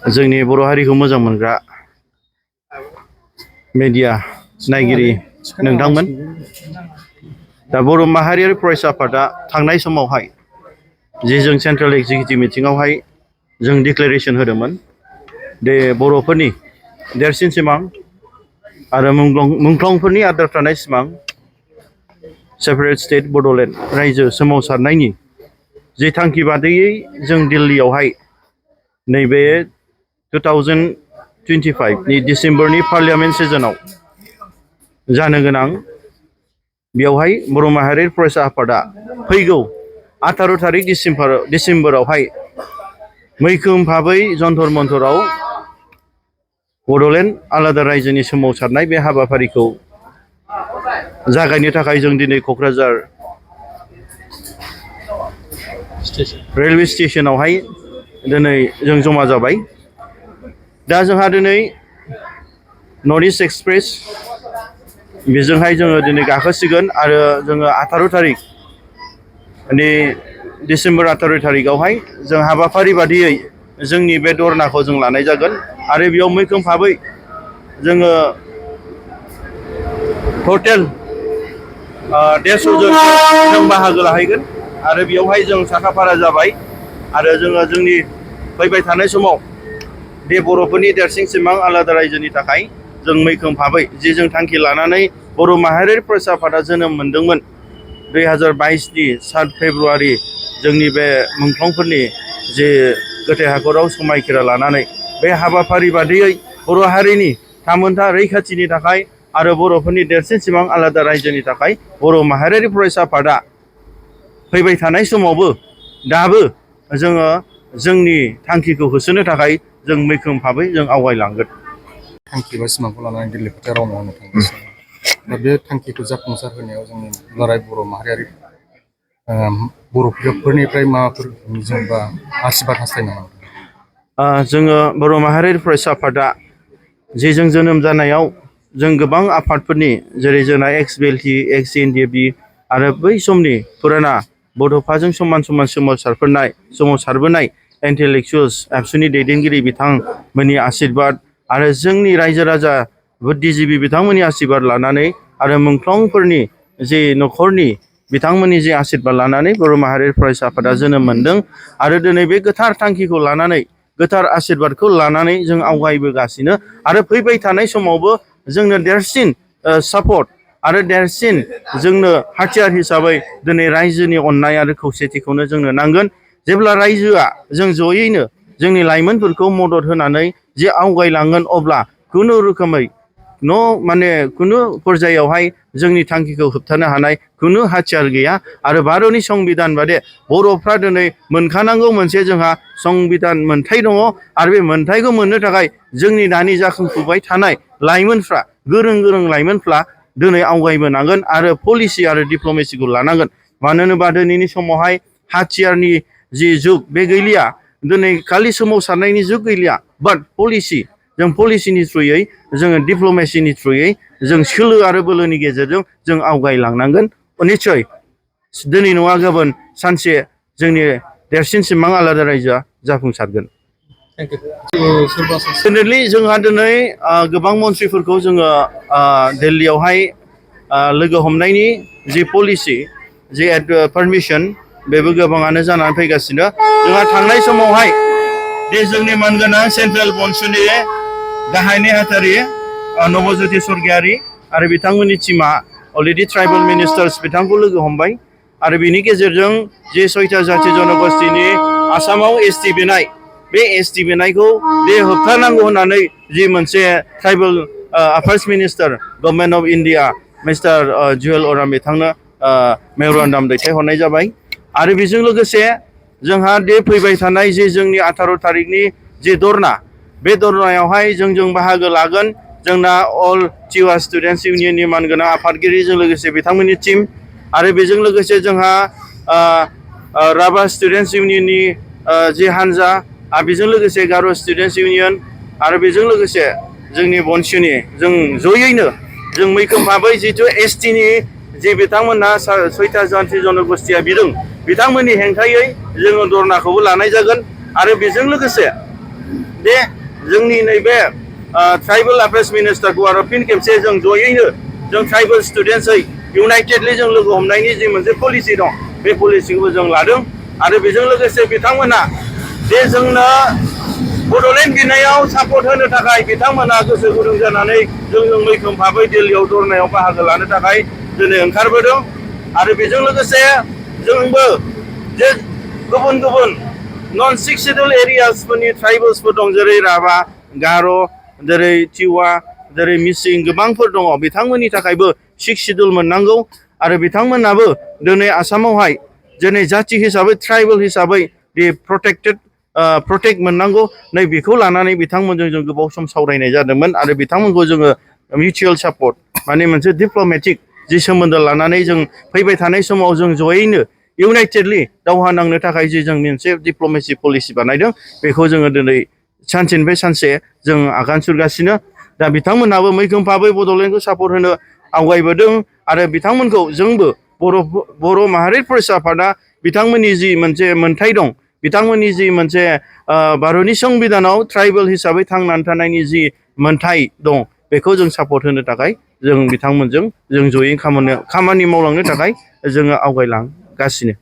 जोंनि बर' हारिखौ मोजां मोनग्रा मेडिया नायगिरि नोंथांमोन दा बर' माहारियारि फरायसा आफादा थांनाय समावहाय जे जों सेन्ट्रेल एक्जिकिउटिभ मिटिंआवहाय जों डिक्लेरेसन होदोंमोन दे बर'फोरनि देरसिन सिमां आरो मुंख्लंफोरनि आद्रा थानाय सिमां सेपारेट स्टेट बड'लेण्ड रायजो सोमावसारनायनि जे थांखि बादियै जों दिल्लीयावहाय नैबे 2025 नि डिसेम्बरनि पार्लियामेन्ट सेसनाव जानो गोनां बेवहाय बर' माहारियारि फरायसा आफादा फैगौ 18 थारिख डिसेम्बरावहाय मैखोम भाबै जन्तर मन्तराव बड'लेण्ड आलादा रायजोनि सोमावसारनाय बे हाबाफारिखौ जागायनो थाखाय जों दिनै क'क्राझार रेलवे स्टेशनावहाय दिनै जों जमा जाबाय। दा जोंहा दिनै नर्थ इस्ट एक्सप्रेस बेजोंहाय जोङो दिनै गाखोसिगोन आरो जोङो 18 थारिख डिसेम्बर 18 थारिखआवहाय जों हाबाफारि बादियै जोंनि बे धरनाखौ जों लानाय जागोन आरो बेयाव मैखोम भाबै जोङो टटेल 150 जन जों बाहागो लाहैगोन आरो बेयावहाय जों साखाफारा जाबाय आरो जोङो जोंनि फैबाय थानाय समाव बे बर'फोरनि देरसिन सिमां आलादा रायजोनि थाखाय जों मैखोम भाबै जे जों थांखि लानानै बर' माहारियारि फरायसा आफादा जोनोम मोनदोंमोन 2022 नि 7 फेब्रुआरि जोंनि बे मुंख्लंफोरनि जे गोथै हाखराव समायखिरा लानानै बे हाबाफारि बादियै बर' हारिनि थामोनथा रैखाथिनि थाखाय आरो बर'फोरनि देरसिन सिमां आलादा रायजोनि थाखाय बर' माहारियारि फरायसा आफादा फैबाय थानाय समावबो दाबो जोङो जोंनि थांखिखौ होसोनो थाखाय जों मैखोम भाबै जों आवगायलांगोन। थांखि बा सिमांखौ लानानै दिल्ली फोथाराव मावनो थांगासिनो दा बे थांखिखौ जाफुंसार होनायाव जोंनि दुलाराय बर' माहारियारि बर'फोरनिफ्राय माबाफोर मिजिं बा आसिरबाद हास्थायनो हागोन? जोङो बर' माहारियारि फरायसा आफादा जे जों जोनोम जानायाव जों गोबां आफादफोरनि जेरै जोंना एक्स बिएलटि एक्स एनडिएफबि आरो बै समनि फुराना बड'फाजों समान समान सोमावसारबोनाय इन्टेलेक्सुवेल्स एबसुनि दैदेनगिरि बिथांमोननि आसिरबाद आरो जोंनि रायजो राजा बुद्धिजिबि बिथांमोननि आसिरबाद लानानै आरो मुंख्लंफोरनि जे न'खरनि बिथांमोननि जे आसिरबाद लानानै बर' माहारियारि फरायसा आफादा जोनोम मोनदों आरो दिनै बे गोथार थांखिखौ लानानै गोथार आसिरबादखौ लानानै जों आवगायबोगासिनो आरो फैबाय थानाय समावबो जोंनो देरसिन सापर्ट आरो देरसिन जोंनो हाथियार हिसाबै दिनै रायजोनि अननाय आरो खौसेथिखौनो जोंनो नांगोन। जेब्ला रायजोआ जों जयैनो जोंनि लाइमोनफोरखौ मदद होनानै जे आवगायलांगोन अब्ला खुनु रोखोमै खुनु पर्यायावहाय जोंनि थांखिखौ होबथानो हानाय खुनु हाथियार गैया आरो भारतनि संबिधान बादि बर'फ्रा दिनै मोनखानांगौ मोनसे जोंहा संबिधान मोनथाय दङ आरो बे मोनथायखौ मोननो थाखाय जोंनि दानि जाखांफुबाय थानाय लाइमोनफ्रा गोरों लाइमोनफ्रा दिनै आवगायबोनांगोन आरो पलिसि आरो डिप्ल'मेसिखौ लानांगोन। मानो होनोबा दिनैनि समावहाय हाथियारनि जि जुग बे गैलिया दिनै खालि सोमावसारनायनि जुग गैलिया बाट पलिसि जों पलिसिनि थ्रुयै जोङो डिप्ल'मेसिनि थ्रुयै जों सोलो आरो बोलोनि गेजेरजों जों आवगायलांनांगोन। निस्सय दिनै नङा गाबोन सानसे जोंनि देरसिन सिमां आलादा रायजोआ जाफुंसारगोन। दिनै जोंहा दिनै गोबां मन्थ्रिफोरखौ जोङो दिल्लीयावहाय लोगो हमनायनि जि पलिसि जि पारमिसन बेबो गोबाङानो जानानै फैगासिनो। जोंहा थांनाय समावहाय बे जोंनि मानगोनां सेन्ट्रेल बन्सुनि गाहाय नेहाथारि नबज्योति सरगयारि आरो बिथांमोननि टिमा अलरेडि ट्राइबेल मिनिस्टार्स बिथांखौ लोगो हमबाय आरो बिनि गेजेरजों जे 6था जाथि जनगोष्ठीनि आसामाव एसटि बिनाय बे एसटि बिनायखौ बे होबथानांगौ होननानै जि मोनसे tribal affairs minister government of India mister Jual Oram बिथांनो मेमरेन्डाम दैथायहरनाय जाबाय आरो बेजों लोगोसे जोंहा बे फैबाय थानाय जे जोंनि 18 थारिखनि जे धरना बे धरनायावहाय जों बाहागो लागोन। जोंना अल टिवा स्टुडेन्टस इउनियननि मानगोनां आफादगिरिजों लोगोसे बिथांमोननि टिम आरो बेजों लोगोसे जोंहा राभा स्टुडेन्टस इउनियननि जे हान्जा बेजों लोगोसे गार' स्टुडेन्टस इउनियन आरो बेजों लोगोसे जोंनि बन्सुनि जों जयैनो जों मैखोम भाबै जिथु एसटिनि जे बिथांमोनहा 6था जाथि जनगोष्ठीया बिदों बिथांमोननि हेंथायै जोङो धरनाखौबो लानाय जागोन आरो बेजों लोगोसे दे जोंनि नैबे ट्राइबेल अफेयार्स मिनिस्टारखौ आरो फिन खेबसे जों जयैनो जों ट्राइबेल स्टुडेन्ट्सै इउनाइटेडलि जों लोगो हमनायनि जि मोनसे पलिसि दं बे पलिसिखौबो जों लादों आरो बेजों लोगोसे बिथांमोना जे जोंनो बड'लेण्ड बिनायाव सापर्ट होनो थाखाय बिथांमोना गोसो गुदुं जानानै जोंजों मैखोम भाबै दिल्लीयाव धरनायाव बाहागो लानो थाखाय दिनै ओंखारबोदों आरो बेजों लोगोसे जोंबो जे गुबुन गुबुन नन 6 शेड्युल एरियासफोरनि ट्राइबेल्सफोर दं जेरै राभा गार' जेरै टिवा जेरै मिसिं गोबांफोर दङ बिथांमोननि थाखायबो 6 शेड्युल मोननांगौ आरो बिथांमोनाबो दिनै आसामावहाय दिनै जाथि हिसाबै ट्राइबेल हिसाबै दि प्रटेक्ट मोननांगौ नै बेखौ लानानै बिथांमोनजों जों गोबाव सम सावरायनाय जादोंमोन आरो बिथांमोनखौ जोङो मिउचुवेल सापर्ट माने मोनसे डिप्ल'मेटिक जि सोमोन्दो लानानै जों फैबाय थानाय समाव जों जयैनो इउनाइटेडलि दावहा नांनो थाखाय जि जों मोनसे डिप्ल'मेसि पलिसि बानायदों बेखौ जोङो दिनै सानसेनिफ्राय सानसे जों आगान सुरगासिनो दा बिथांमोनहाबो मैखोम भाबै बड'लेण्डखौ सापर्ट होनो आवगायबोदों आरो बिथांमोनखौ जोंबो बर' माहारि फरायसा आफादा बिथांमोननि जि मोनसे मोन्थाय दं बिथांमोननि जि मोनसे भारतनि संबिधानाव ट्राइबेल हिसाबै थांनानै थानायनि जि मोन्थाय दं बेखौ जों सापर्ट होनो थाखाय जों बिथांमोनजों जों जयै खामानि मावलांनो थाखाय जोङो आवगायलांगासिनो